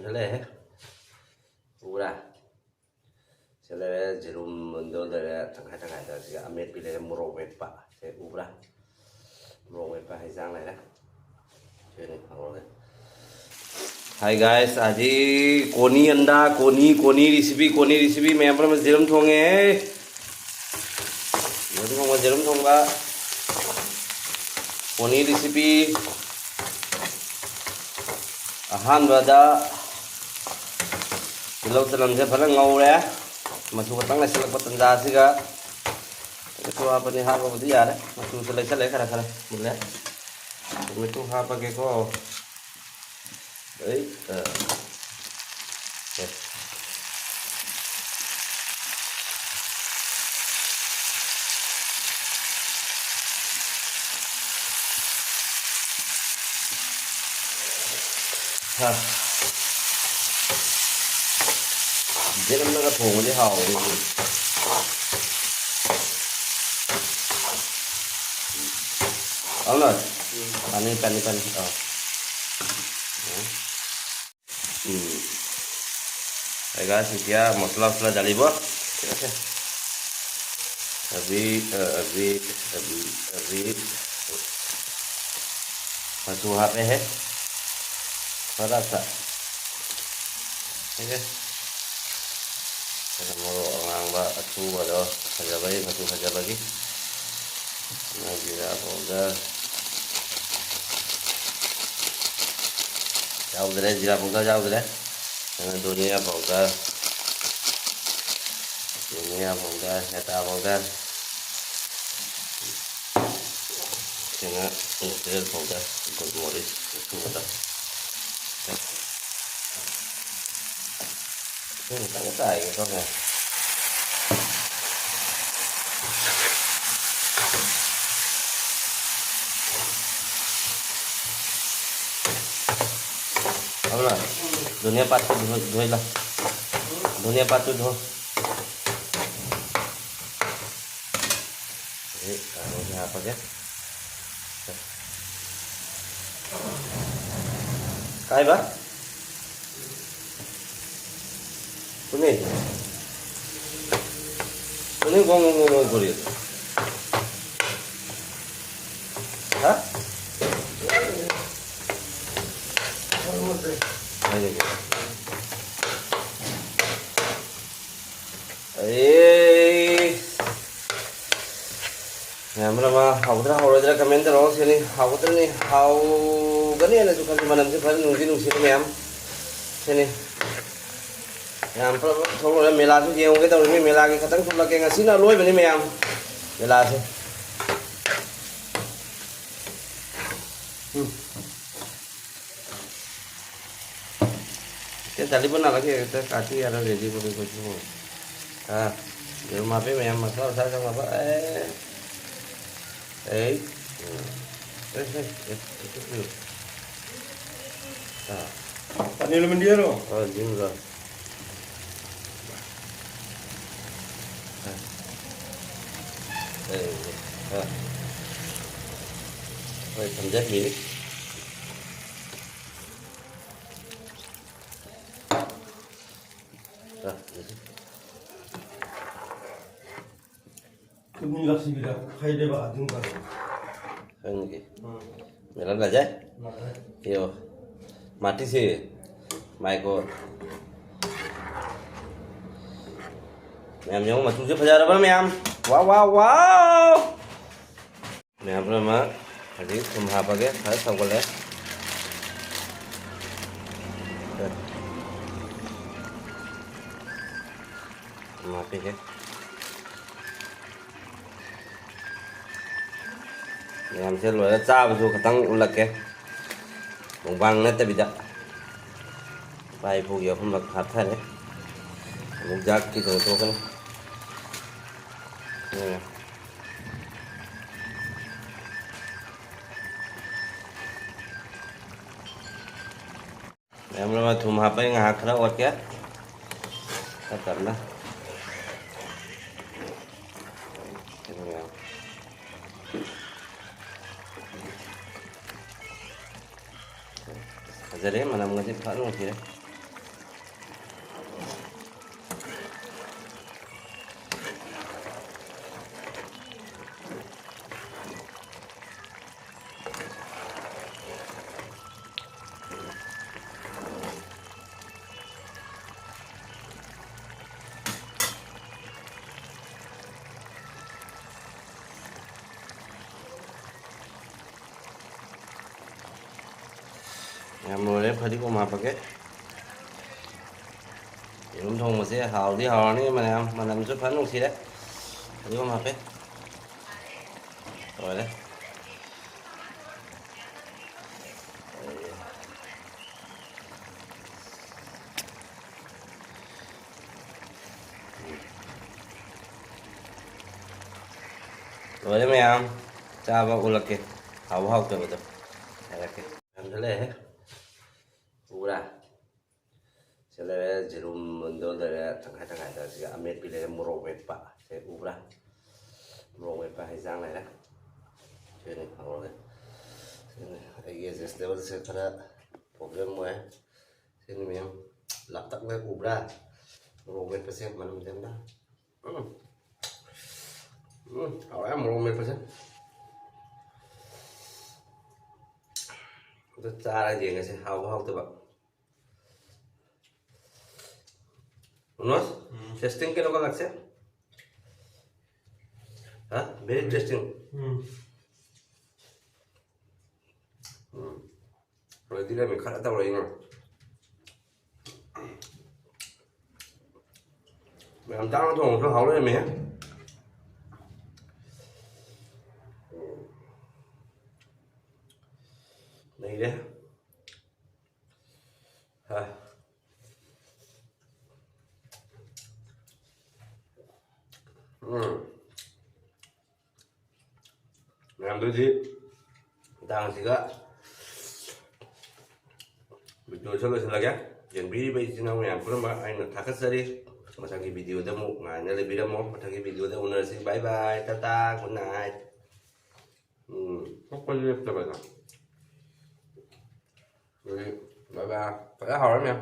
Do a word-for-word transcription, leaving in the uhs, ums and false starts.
ꯂꯩꯔꯦ꯫ ꯎꯕ꯭ꯔꯥ? ꯁꯤ ꯂꯩꯔꯦ, ꯖꯤꯔꯨꯝꯗꯣ ꯂꯩꯔꯦ, ꯇꯪꯈꯥꯏ ꯇꯪꯈꯥꯏꯗ꯫ ꯁꯤꯒ ꯑꯃꯦꯠꯄꯤ ꯂꯩꯔꯦ, ꯃꯣꯔꯣꯛ ꯃꯦꯠꯄ꯫ ꯁꯦ ꯎꯕ꯭ꯔꯥ? ꯃꯣꯔꯣꯛ ꯃꯦꯠꯄ ꯍꯩꯖꯥꯡ ꯂꯩꯔꯦ꯫ ꯁꯤꯅꯤ ꯍꯧꯔꯒꯦ꯫ Hi guys, ꯑꯖꯤ ꯀꯣꯅꯤ ꯑꯟꯗꯥ, ꯀꯣꯅꯤ, ꯀꯣꯅꯤ recipe, ꯀꯣꯅꯤ recipe ꯃꯌꯥꯝ ꯄꯨꯝꯅꯃꯛ ꯖꯤꯔꯨꯝ ꯊꯣꯡꯉꯦ꯫ ꯖꯤꯔꯨꯝ ꯊꯣꯡꯕ, ꯖꯤꯔꯨꯝ ꯊꯣꯡꯕ꯫ ꯀꯣꯅꯤ recipe꯫ ꯑꯍꯥꯟꯕꯗ ꯇꯤꯜꯍꯧ ꯆꯅꯝꯁꯦ ꯐꯖꯅ ꯉꯧꯔꯦ꯫ ꯃꯆꯨ ꯈꯛꯇꯪ ꯂꯩꯁꯤꯜꯂꯛꯄ ꯇꯟꯖꯥꯁꯤꯒ ꯃꯆꯨ ꯍꯥꯞꯄꯅꯤ, ꯍꯥꯞꯄꯕꯨꯗꯤ ꯌꯥꯔꯦ꯫ ꯃꯆꯨꯁꯨ ꯂꯩꯁꯜꯂꯦ ꯈꯔ ꯈꯔ꯫ ꯃꯨꯜꯂꯦ꯫ ꯃꯆꯨ ꯍꯥꯞꯄꯒꯦꯀꯣ꯫ ꯑꯩ, ꯑ, ꯑꯦ꯫ ꯍꯥ꯫ ꯌꯦꯔꯨꯝꯅꯒ ꯊꯣꯡꯕꯗꯤ ꯍꯥꯎꯕꯅꯤ꯫ ꯑꯧꯅ? ꯎꯝ꯫ ꯄꯥꯅꯤ, ꯄꯥꯅꯤ, ꯄꯥꯅꯤ꯫ ꯑꯧ꯫ ꯎꯝ꯫ ꯎꯝ꯫ Hey guys, এতিয়া মছলা-চছলা ঢালিব। ঠিক আছে? ꯑꯕꯤ, ꯑ, ꯑꯕꯤ, ꯑꯕꯤ, ꯑꯕꯤ꯫ ꯃꯆꯨ ꯍꯥꯞꯄꯦꯍꯦ꯫ ꯈꯔ ꯈꯔ꯫ ꯁꯤꯒ ꯃꯣꯔꯣꯛ ꯑꯉꯥꯡꯕ ꯑꯁꯨꯕꯗꯣ ꯐꯖꯕꯒꯤ, ꯃꯆꯨ ꯐꯖꯕꯒꯤ꯫ ꯖꯤꯔꯥ powder꯫ ꯌꯥꯎꯗ꯭ꯔꯦ, ꯖꯤꯔꯥ powder ꯌꯥꯎꯗ꯭ꯔꯦ꯫ ꯀꯩꯅꯣ, ꯙꯅꯤꯌꯥ powder꯫ ꯙꯅꯤꯌꯥ powder, ꯍꯦꯇꯥ powder꯫ ꯁꯤꯅ natural powder, ꯒꯣꯜꯃꯣꯔꯤꯁ ꯑꯁꯨꯕꯗꯣ꯫ ꯏꯁꯤꯡ ꯈꯤꯇꯪ ꯆꯥꯏꯒꯦ ꯇꯧꯅꯦ꯫ ꯑꯃꯅ ꯙꯅꯤꯌꯥ ꯄꯥꯠꯇꯨ ꯙꯣꯏ-, ꯙꯣꯏꯂ꯫ ꯙꯅꯤꯌꯥ ꯄꯥꯠꯇꯨ ꯙꯣ꯫ ꯑꯗꯩ ꯀꯥꯡꯍꯧꯁꯦ ꯍꯥꯞꯄꯒꯦ꯫ ꯀꯥꯏꯕ? ꯀꯨꯅꯦ꯫ ꯀꯨꯅꯦ ꯒꯣꯡ ꯒꯣꯡ ꯒꯣꯡ ꯒꯣꯡ ꯇꯧꯔꯤ꯫ ꯍꯥ? ꯍꯥꯏꯔꯒꯦ꯫ ꯑꯩ ꯃꯌꯥꯝ ꯑꯃ ꯍꯥꯎꯒꯗ꯭ꯔꯥ ꯍꯥꯎꯔꯣꯏꯗ꯭ꯔꯥ comment ꯇꯧꯔꯛꯑꯣ꯫ ꯁꯤꯅꯤ ꯍꯥꯎꯒꯗ꯭ꯔꯅꯤ, ꯍꯥꯎꯒꯅꯤ ꯍꯥꯏꯅꯁꯨ ꯈꯜꯂꯤ꯫ ꯃꯅꯝꯁꯦ ꯐꯖꯅ ꯅꯨꯡꯗꯤ ꯅꯨꯡꯁꯤꯕ ꯃꯌꯥꯝ꯫ ꯁꯤꯅꯤ ꯃꯌꯥꯝ ꯄꯨꯂꯞ ꯄꯨꯂꯞ ꯊꯣꯛꯂꯛꯑꯣ꯫ ꯃꯦꯂꯥꯁꯨ ꯌꯦꯡꯉꯨꯒꯦ ꯇꯧꯔꯤꯅꯤ꯫ ꯃꯦꯂꯥꯒꯤ ꯈꯇꯪ ꯊꯣꯛꯂꯛꯀꯦ꯫ ꯉꯁꯤꯅ ꯑꯂꯣꯏꯕꯅꯤ ꯃꯌꯥꯝ ꯃꯦꯂꯥꯁꯦ꯫ ꯎꯝ꯫ ꯀꯩ ꯇꯥꯂꯤꯕ ꯅꯥꯂꯒꯦ ꯍꯦꯛꯇ ꯀꯥꯇꯤ ꯌꯥꯔ ready ꯕꯨ ꯀꯣꯏꯁꯨ꯫ ꯑꯥ, ꯌꯦꯔꯨꯝ ꯍꯥꯞꯄꯦ ꯃꯌꯥꯝ ꯃꯁꯥꯂꯥ ꯃꯁꯥꯂꯥ ꯆꯪꯅꯕ꯫ ꯑꯦ꯫ ꯑꯦ꯫ ꯑꯦ, ꯑꯦ, ꯑꯦ, ꯑꯦ, ꯑꯦ, ꯑꯦ꯫ ꯑꯥ꯫ ꯄꯅꯤꯔ ꯃꯟꯗꯤꯔꯣ? ꯑꯥ, ꯖꯤꯝꯒ꯫ ꯑꯥ꯫ ꯑꯦ, ꯑꯥ꯫ ꯍꯣꯏ, ꯊꯝꯖꯟꯕꯤꯔꯤ꯫ ꯑꯥ꯫ ꯇꯨꯝꯅꯤꯡ ꯂꯥꯛꯁꯤꯟꯕꯤꯗ ꯍꯩꯔꯦꯕ ꯑꯗꯨꯝ ꯇꯧꯔꯦ꯫ ꯈꯪꯗꯦ꯫ ꯎꯝ꯫ ꯃꯦꯂꯥ ꯂꯥꯛꯑꯦ? ꯂꯥꯛꯑꯦ꯫ ꯌꯦꯡꯉꯣ꯫ ꯃꯥꯇꯤꯁꯤ꯫ ꯃꯥꯏꯀꯣ꯫ ꯃꯌꯥꯝ ꯌꯦꯡꯉꯣ, ꯃꯆꯨꯁꯦ ꯐꯖꯔꯕ꯭ꯔꯥ ꯃꯌꯥꯝ? ꯋꯥꯎ, ꯋꯥꯎ, ꯋꯥꯎ! ꯃꯌꯥꯝ ꯄꯨꯝꯅꯃꯛ ꯍꯧꯖꯤꯛ ꯊꯨꯝ ꯍꯥꯞꯄꯒꯦ꯫ ꯐꯖ ꯁꯧꯒꯠꯂꯦ꯫ ꯊꯨꯝ ꯍꯥꯞꯄꯤꯒꯦ꯫ ꯃꯌꯥꯝꯁꯦ ꯂꯣꯏꯔ ꯆꯥꯕꯁꯨ ꯈꯇꯪ ꯎꯠꯂꯛꯀꯦ꯫ Mukbang ꯅꯠꯇꯕꯤꯗ꯫ ꯏꯄꯥ ꯏꯄꯨꯒꯤ ꯑꯍꯨꯝꯂꯛ ꯍꯥꯞꯊꯔꯦ꯫ ꯑꯃꯨꯛ ꯖꯥꯠꯀꯤ ꯇꯧꯊꯣꯛꯀꯅꯤ꯫ ꯎꯝ꯫ ꯃꯌꯥꯝ ꯑꯃ ꯊꯨꯝ ꯍꯥꯞꯄꯒꯤ ꯉꯥꯏꯍꯥꯛ ꯈꯔ ꯑꯣꯠꯀꯦ꯫ ꯈꯔ ꯇꯞꯅ꯫ ꯐꯖꯔꯦ, ꯃꯅꯝꯒꯁꯦ ꯐꯖꯅ ꯅꯨꯡꯁꯤꯔꯦ꯫ ꯌꯥꯝ ꯂꯣꯏꯔꯦ, ꯐꯗꯤꯒꯣꯝ ꯍꯥꯞꯄꯒꯦ꯫ ꯌꯦꯔꯨꯝ ꯊꯣꯡꯕꯁꯦ ꯍꯥꯎꯗꯤ ꯍꯥꯎꯔꯅꯤ ꯃꯌꯥꯝ, ꯃꯅꯝꯁꯨ ꯐꯖꯅ ꯅꯨꯡꯁꯤꯔꯦ꯫ ꯐꯗꯤꯒꯣꯝ ꯍꯥꯞꯄꯦ꯫ ꯂꯣꯏꯔꯦ꯫ ꯂꯣꯏꯔꯦ ꯃꯌꯥꯝ, ꯆꯥꯕ ꯎꯠꯂꯛꯀꯦ꯫ ꯍꯥꯎꯕ ꯍꯥꯎꯇꯕꯗꯣ ꯍꯥꯏꯔꯛꯀꯦ꯫ ꯌꯥꯝꯁꯤꯜꯂꯛꯑꯦꯍꯦ꯫ ꯎꯕ꯭ꯔꯥ? ꯁꯤ ꯂꯩꯔꯦ, ꯖꯤꯔꯨꯝ ꯃꯨꯟꯗꯣ ꯂꯩꯔꯦ, ꯇꯪꯈꯥꯏ ꯇꯪꯈꯥꯏꯗ꯫ ꯁꯤꯒ ꯑꯃꯦꯠꯄꯤ ꯂꯩꯔꯦ, ꯃꯣꯔꯣꯛ ꯃꯦꯠꯄ꯫ ꯁꯦ ꯎꯕ꯭ꯔꯥ? ꯃꯣꯔꯣꯛ ꯃꯦꯠꯄ ꯍꯩꯖꯥꯡ ꯂꯩꯔꯦ꯫ ꯁꯤꯅꯤ ꯍꯧꯔꯒꯦ꯫ ꯁꯤꯅꯤ ꯑꯩꯒꯤ adjustable ꯁꯦ ꯈꯔ problem ꯑꯣꯏ꯫ ꯁꯤꯅꯤ ꯃꯌꯥꯝ ꯂꯥꯞꯇꯛꯅ ꯎꯕ꯭ꯔꯥ? ꯃꯣꯔꯣꯛ ꯃꯦꯠꯄꯁꯦ ꯃꯅꯝꯁꯦ ꯑꯝꯇ꯫ ꯎꯝ꯫ ꯎꯝ, ꯍꯥꯎꯔꯦ ꯃꯣꯔꯣꯛ ꯃꯦꯠꯄꯁꯦ꯫ ꯑꯗꯨ ꯆꯥꯔꯒ ꯌꯦꯡꯉꯁꯦ ꯍꯥꯎꯕ ꯍꯥꯎꯇꯕ꯫ ꯃꯅꯣꯖ, ꯎꯝ꯫ Tasting ꯀꯩꯅꯣꯒ ꯂꯥꯛꯁꯦ? ꯍꯥ? Very tasting꯫ ꯎꯝ꯫ ꯎꯝ꯫ Ready ꯂꯩꯔꯝꯃꯦ, ꯈꯔ ꯇꯧꯔꯛꯏꯅꯦ꯫ ꯃꯌꯥꯝ ꯇꯥꯡꯅ ꯊꯣꯡꯕꯁꯨ ꯍꯥꯎ ꯂꯩꯔꯝꯃꯦ꯫ ꯅꯩꯔꯦ꯫ ꯍꯥ꯫ ꯎꯝ꯫ ꯃꯌꯥꯝꯗꯨꯗꯤ ꯃꯇꯥꯡꯁꯤꯒ video ꯁꯦ ꯂꯣꯏꯁꯤꯜꯂꯒꯦ꯫ ꯌꯦꯡꯕꯤꯔꯤꯕ ꯏꯆꯤꯟ ꯏꯅꯥꯎ ꯃꯌꯥꯝ ꯄꯨꯝꯅꯃꯛ ꯑꯩꯅ ꯊꯥꯒꯠꯆꯔꯤ꯫ ꯃꯊꯪꯒꯤ video ꯗ ꯑꯃꯨꯛ ꯉꯥꯏꯅ ꯂꯩꯕꯤꯔꯝꯃꯣ꯫ ꯃꯊꯪꯒꯤ video ꯗ ꯎꯅꯔꯁꯤ꯫ Bye bye, Tata, good night꯫ ꯎꯝ, ꯊꯣꯛꯄ ꯂꯦꯞꯇꯕꯗꯣ꯫ ꯑꯗꯨꯗꯤ bye bye꯫ ꯐꯖꯅ ꯍꯥꯎꯔꯦ ꯃꯌꯥꯝ꯫